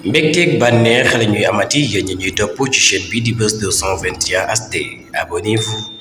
mbégteeg bànneex la ñuy amati yéen ñi ñuy topp ci chaîne bi di Buzz 221 HD abonnez-vous.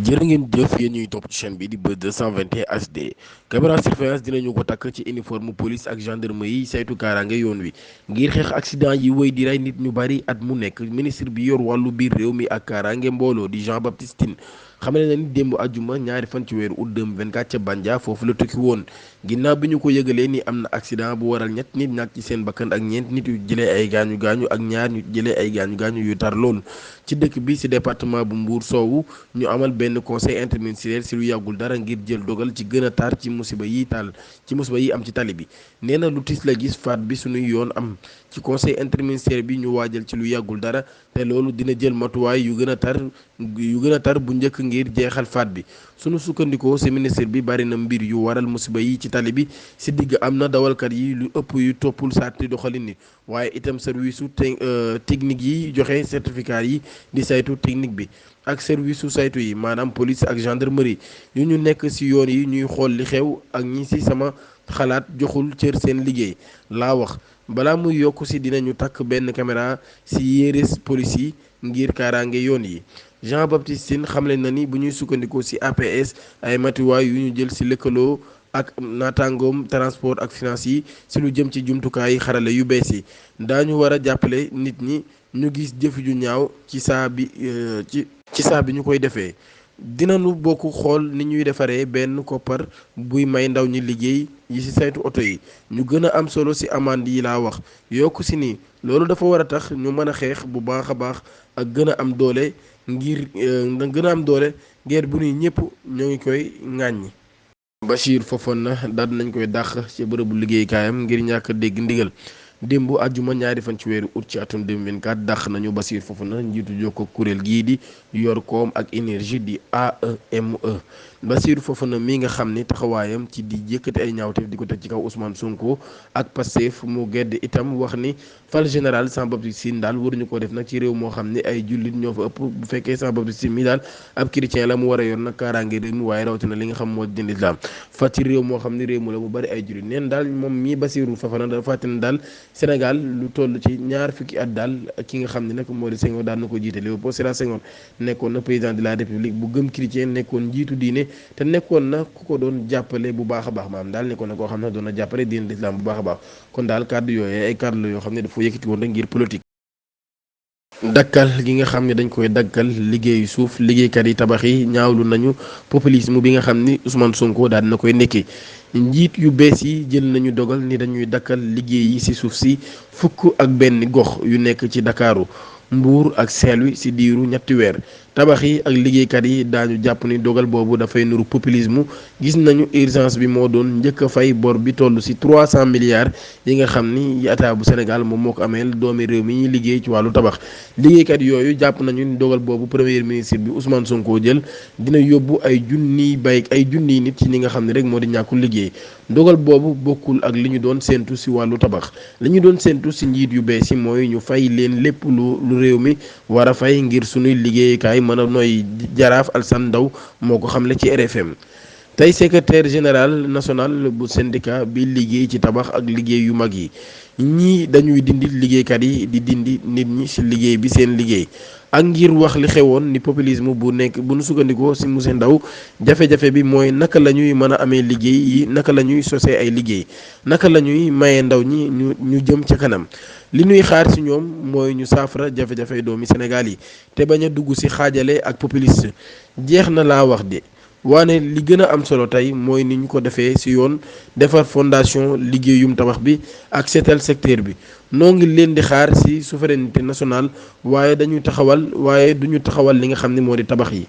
jërë ngeen jëf yéen ñuy topp ci chaîne bi di Buzz 221 HD caméra surveillance dinañu ko takk ci uniforme police ak gendarmerie yi saytu kaaraange yoon wi ngir xeex accident yi wéy di rey nit ñu bari at mu nekk ministre bi yor wàllu biir réew mi ak kaaraange mbooloo di Jean Baptiste Tine xamale na ni démb àjjuma ñaari fan ci weeru août 2024 ca Bandia foofu la tukki woon ginnaaw bi ñu ko yëgalee ni am na accident bu waral ñett nit ñàkk ci seen bakkan ak ñeent nit yu jëlee ay gaañu gaañu ak ñaar ñu jëlee ay gaañu gaañu yu tar lool ci dëkk bi ci département bu Mbour soowu ñu amal benn conseil interministériel ci lu yàggul dara ngir jël dogal ci gën a tar ci musiba yi am ci tali bi nee na lu tis la gis faat bi suñuy yoon am ci conseil interministériel bi ñu waajal ci lu yàggul dara te loolu dina jël matuwaay yu gën a tar bu njëkk ngir jeexal faat bi sunu sukkandikoo ci ministre bi bari na mbir yu waral musiba yi ci tali bi ci digg am na dawalkat yi lu ëpp yu toppul saati doxalin ni waaye itam service su technique yi joxe certificat yi di saytu technique bi ak service su saytu yi maanaam police ak gendarmerie yu ñu nekk ci yoon yi ñuy xool li xew ak ñi ci sama xalaat joxul cër seen liggéey laa wax balaa muy yokk ci dinañu takk benn caméra ci yére police yi ngir kaaraange yoon yi Jean Baptiste Tine xamle na ni bu ñuy sukkandikoo ci APS ay matuwaay yu ñu jël ci lëkkaloo ak naataangoom transport ak finance yi ci lu jëm ci jumtukaay xarala yu bees yi daañu war a jàppale nit ñi ñu gis jëf ju ñaaw ci saa bi ñu koy defee dinañu bokk xool ni ñuy defaree benn koppar buy may ndaw ñi liggéey yi ci saytu oto yi ñu gën a am solo ci amande yi laa wax yokk ci ni loolu dafa war a tax ñu mën a xeex bu baax a baax ak gën a am doole ngir guerre bu ni ñëpp ñoo ngi koy ŋàññi. Bachir Fofana daal nañ koy dàq ci bërëbu liggéeykaayam ngir ñàkk dégg ndigal démb àjjuma ñaari fan ci weeru août ci atum 2024 dàq nañu Bachir Fofana njiitu jokko kuréel gii di yor koom ak énergie di AEME Bachir Fofana mi nga xam ni taxawaayam ci di yëkkati ay ñaawteef di ko teg ci kaw Ousmane Sonko ak Pastef mu gedd itam wax ni fal général Jean Baptiste Tine daal waruñu ko def nag ci réew moo xam ne ay jullit ñoo fa ëpp bu fekkee Jean Baptiste Tine mi daal ab chrétien la mu war a yor nag kaaraange réew mi waaye rawatina li nga xam moo di lislaam fa ci réew moo xam ne réew mu la mu bari ay jullit neen daal moom mii Bachir Fofana dafa fàtte ne daal Sénégal lu toll ci ñaar fukki at daal ki nga xam ne nag moo di Senghor daal na ko jiite Léopold Sédar Senghor nekkoon na président de la république bu gëm chrétien nekkoon njiitu diine te nekkoon na ku ko doon jàppale bu baax a baax maanaam daal nekkoon na koo xam ne doon na jàppale diine l'islam bu baax a baax kon daal kàddu yooyu ay kàddu la yoo xam ne dafa yëkkati woon rek ngir politique. dakkal gi nga xam ne dañ koy dakkal liggéeyu suuf liggéeykat yi tabax yi ñaawlu nañu populisme bi nga xam ni Ousmane Sonko daal na koy nekkee njiit yu bees yi jël nañu dogal ni dañuy dakkal liggéey yi ci suuf si fukk ak benn gox yu nekk ci Ndakaaru Mbuur ak Saint-Louis ci diiru ñetti weer tabax yi ak liggéeykat yi daañu jàpp ni dogal boobu dafay nuru populisme gis nañu urgence bi moo doon njëkk a fay bor bi toll ci 300 milliards yi nga xam ni état bu Sénégal moom moo ko ameel doomi réew mi ñuy liggéey ci wàllu tabax liggéeykat yooyu jàpp nañu ni dogal boobu premier ministre bi Ousmane Sonko jël dina yóbbu ay junniy nit ci ni nga xam ne rek moo di ñàkkul liggéey dogal boobu bokkul ak li ñu doon séentu ci wàllu tabax li ñu doon séentu ci njiit yu bees yi mooy ñu fay leen lépp lu réew mi war a fay ngir sunuy liggéeykaay mën a nooy Jaraaf Alassane Ndao moo ko xamle ci RFM tey secrétaire général national bu syndicat bi liggéey ci tabax ak liggéey yu mag yi ñii dañuy dindi liggéeykat yi di dindi nit ñi ci liggéey bi seen liggéey ak ngir wax li xewoon ni populisme bu nekk bu nu sukkandikoo ci monsieur Ndao jafe-jafe bi mooy naka la ñuy mën a amee liggéey yi naka la ñuy sosee ay liggéey naka la ñuy maye ndaw ñi ñu jëm ca kanam li ñuy xaar ci ñoom mooy ñu saafara jafe-jafe doomi Sénégal yi te bañ a dugg ci xaajale ak populiste jeex na laa wax de waane li gën a am solo tey mooy ni ñu ko defee ci yoon defar fondation liggéeyum tabax bi ak seetal secteur bi noo ngi leen di xaar ci souveraineté nationale waaye duñu taxawal li nga xam ne moo di tabax yi.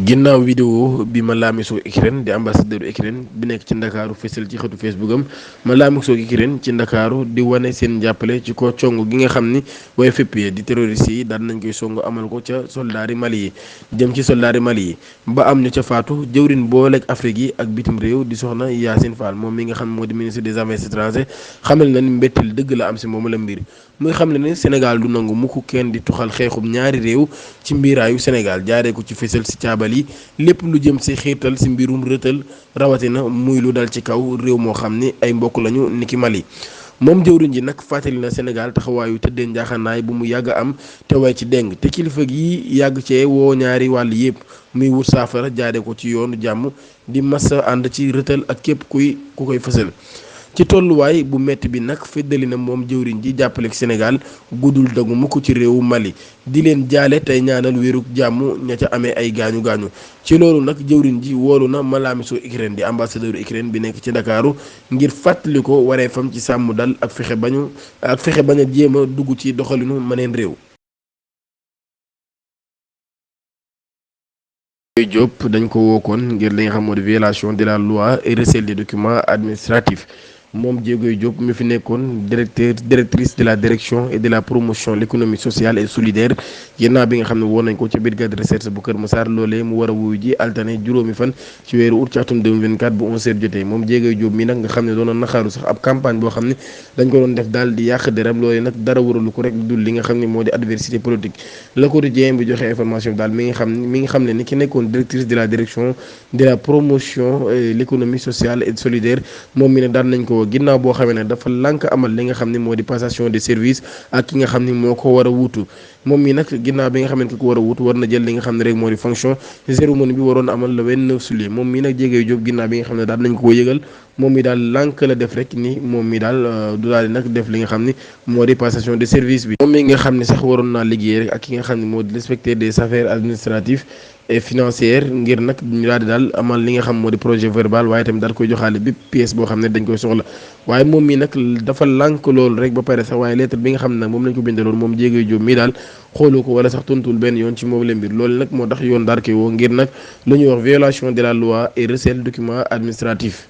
ginnaaw vidéo bi ma laamisoo Ukraine di ambassadeur Ukraine bi nekk ci ndakaaru fësal ci xëtu Facebook am ma laamisoo Ukraine ci ndakaaru di wane seen jàppale ci ko cong gi nga xam ni waaye fépp di terroriste yi daan nañ koy song amal ko ca soldaari Mali yi jëm ci soldaari Mali yi ba am ñu ca faatu jëwrin booleeg Afrique yi ak bitim réew di soxna Yacine Fall moom mi nga xam moo di ministre des affaires étrangères xamal na ni mbettel dëgg la am ci moom la mbir muy xam ne Sénégal du nangu mukk kenn di tuxal xeexum ñaari réew ci mbiraayu Sénégal jaaree ko ci fësal ci taabal yi lépp lu jëm ci xiirtal ci mbirum rëtal rawatina muy lu dal ci kaw réew moo xam ni ay mbokk lañu niki Mali. moom jëwriñ ji nag fàttali na Sénégal taxawaayu tëddee njaaxanaay bu mu yàgg am te way ci deng te kilifa gi yàgg cee woo ñaari wàll yépp muy wut saafara jaare ko ci yoonu jàmm di massa ànd ci rëtal ak képp ku koy fësal. ci tolluwaay bu metti bi nag feddali na moom jëwriñ ji jàppale Sénégal guddul dagu mukk ci réewu Mali di leen jaale tey ñaanal wérug jàmm ña ca amee ay gaañu gaañu ci loolu nag jëwriñ ji woolu na malaamisu Ukraine di ambassadeur Ukraine bi nekk ci Ndakaaru ngir fàttali ko waree fam ci sàmm dal ak fexe bañ a jéem a dugg ci doxalinu maneen réew. Diop dañ ko wookoon ngir li nga xam moo di violation de la loi et recel des documents administratifs. moom Diégoy Diop mi fi nekkoon directrice de la direction et de la promotion l'économie sociale et solidaire ginnaaw bi nga xam ne woon nañ ko ci brigade de recherche bu Kër Massar loolee mu war a wuyu ji altine juróomi fan ci weeru août ci atum 2024 bu 11h jotee moom Diégoy Diop mi nag nga xam ne doon na naxaaru sax ab campagne boo xam ne dañ ko doon def daal di yàq deram loolee nag dara waralu ko rek dul li nga xam ne moo di adversité politique. Le Quotidien bi joxe information bi daal mi ngi xam ne ni ki nekkoon directrice de la direction de la promotion l'économie sociale et solidaire moom mi ne daan nañ ko ginnaaw boo xamee ne dafa lànk amal li nga xam ne moo di passation de service ak ki nga xam ne moo ko war a wuutu moom mi nag ginnaaw bi nga xam ne ki ko war a wuutu war na jël li nga xam ne rek moo di fonction cérémonie bi waroon amal le 29 juillet moom mi nag Diégoy Diop ginnaaw bi nga xam ne daal nañ ko yëgal moom mi daal lànk la def rek ni moom mi daal du daal di nag def li nga xam ne moo di passation de service bi moom mi nga xam ne sax waroon naa liggéey rek ak ki nga xam ne moo di l'inspecteur des affaires administratives et financière ngir nag ñu daal di daal amal li nga xam moo di projet verbal waaye tamit daal koy joxaale bépp pièce boo xam ne dañ koy soxla waaye moom mi nag dafa lànk loolu rek ba pare sax waaye lettre bi nga xam ne nag moom lañ ko bindaloon moom Diégoy Diop mii daal xoolu ko wala sax tontul benn yoon ci moom la mbir loolu nag moo tax yoon daal koy woo ngir nag lu ñuy wax violation de la loi et recel document administratif